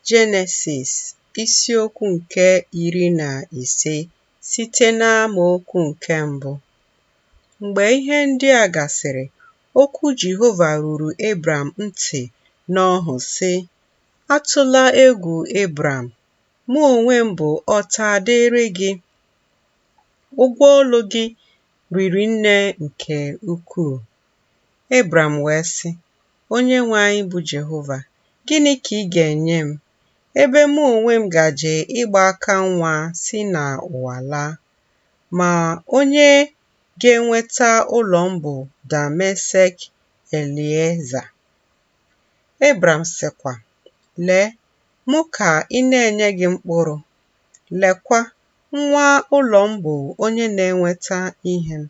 Jenesis isiokwu nke 15 site n'amaokwu nke mbụ. Mgbe ihe ndị a gasịrị, okwu Jehova ruru Ebram ntị n'ọhụ, sị, Atụla egwu, Ebram, mụ onwe m bụ ọta dịịrị gị, ụgwọ ọlụ gị riri nne nke ukwuu. Ebram wee sị, Onyenwe anyị bụ Jehova, gịnị ka ị ga-enye m, ebe mụ onwe m gaje ịgba aka nwa si n'ụwa laa, ma onye ga-enweta ụlọ m bụ Damesek Elieza? Ebram sịkwa, Lee, mụ ka ị na-enyeghị mkpụrụ, lekwa, nwa ụlọ m bụ onye na-enweta ihe m.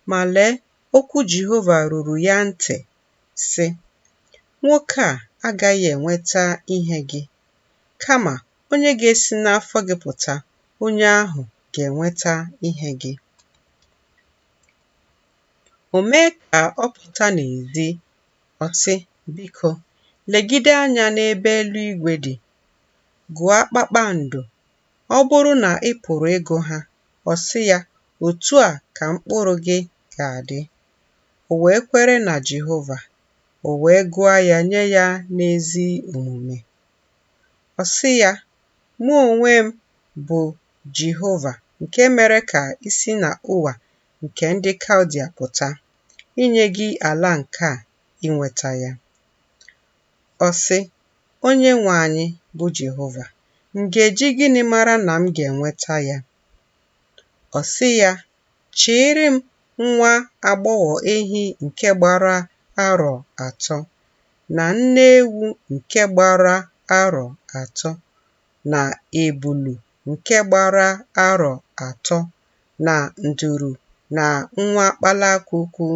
Ma lee, okwu Jehova ruru ya ntị, sị, Nwoke a agaghị enweta ihe gị, kama onye ga-esi n'afọ gị pụta, onye ahụ ga-enweta ihe gị. O mee ka ọ pụta n'ezi, ọ sị, Biko, legide anya n'ebe eluigwe dị, gụọ kpakpando, ọ bụrụ na ị pụrụ ịgụ ha. Ọ sị ya, Otu a ka mkpụrụ gị ga-adị. O wee kwere na Jehova, o wee gụọ ya nye ya n'ezi omume. Ọ sị ya, Mụ onwe m bụ Jehova nke mere ka i si na Ua nke ndị Kaldia pụta, inye gị ala nke a, inweta ya. Ọ sị, Onyenwe anyị, bụ Jehova, m ga-eji gịnị mara na m ga-enweta ya? Ọ sị ya, Chịịrị m nwa agbọghọ ehi nke gbara arọ 3, na nne ewu nke gbara arọ 3, na ebulu nke gbara arọ 3, na nduru na nwa kpalakwukwu.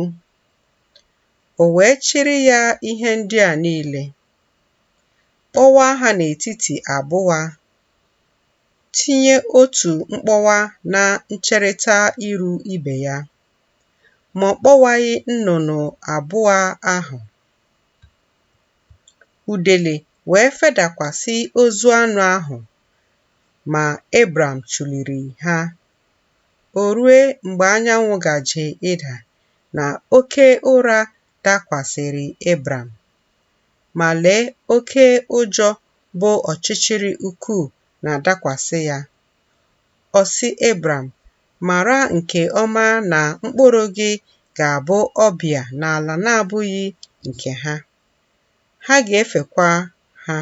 O wee chịrị ya ihe ndị a niile, kpọwaa ha n'etiti abụọ, tinye otu mkpọwa na ncherịta iru ibe ya. Ma ọ kpọwaghị nnụnụ abụọ ahụ. Udele wee fedakwasị ozu anụ ahụ, ma Ebram chụliri ha. O rue mgbe anyanwụ gaje ịda, na oke ụra dakwasịrị Ebram. Ma lee, oke ụjọ bụ ọchịchịrị ukwuu na-adakwasị ya. Ọ sị Ebram, Mara nke ọma na mkpụrụ gị ga-abụ ọbịa n'ala na-abụghị nke ha. Ha ga-efekwa ha.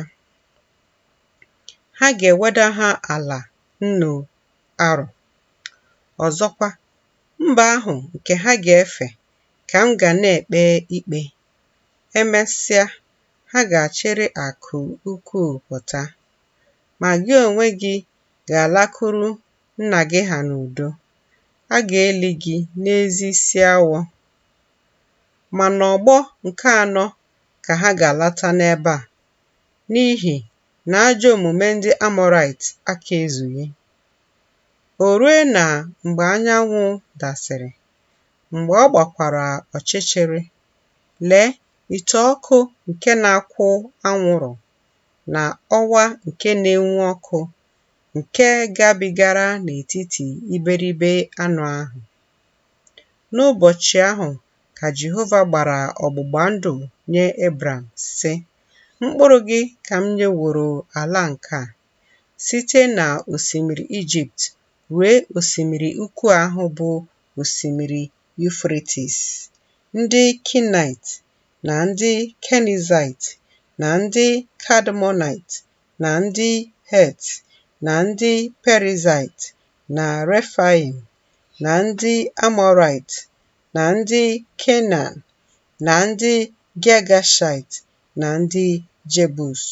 Ha ga-eweda ha ala 100 arọ. Ọzọkwa, mba ahụ nke ha ga-efe ka m ga na-ekpe ikpe. E mesịa, ha ga-achịrị akụ ukwuu pụta. Ma gị onwe gị ga-alakwuru nna gị ha n'udo, a ga-eli gị n'ezi isi awọ. Ma n'ọgbọ nke anọ ka ha ga-alata n'ebe a, n'ihi na ajọ omume ndị Amọraịt aka-ezughị. O rue na mgbe anyanwụ dasịrị, mgbe ọ gbakwara ọchịchịrị, lee, ite ọkụ nke na-akwụ anwụrụ na ọwa nke na-enwu ọkụ nke gabigara n'etiti iberibe anụ ahụ. N'ụbọchị ahụ ka Jehova gbara ọgbụgba ndụ nye Ebram, sị, Mkpụrụ gị ka m nyeworo ala nke a, site n'osimiri Ijipt rue osimiri ukwu ahụ bụ osimiri Yufretis, ndị Kinaịt, na ndị Kenizaịt, na ndị Kadmọnaịt, na ndị Het, na ndị Perizaịt, na Refaim, na ndị Amọraịt, na ndị Kenan, na ndị Giagashaịt, na ndị Jebus.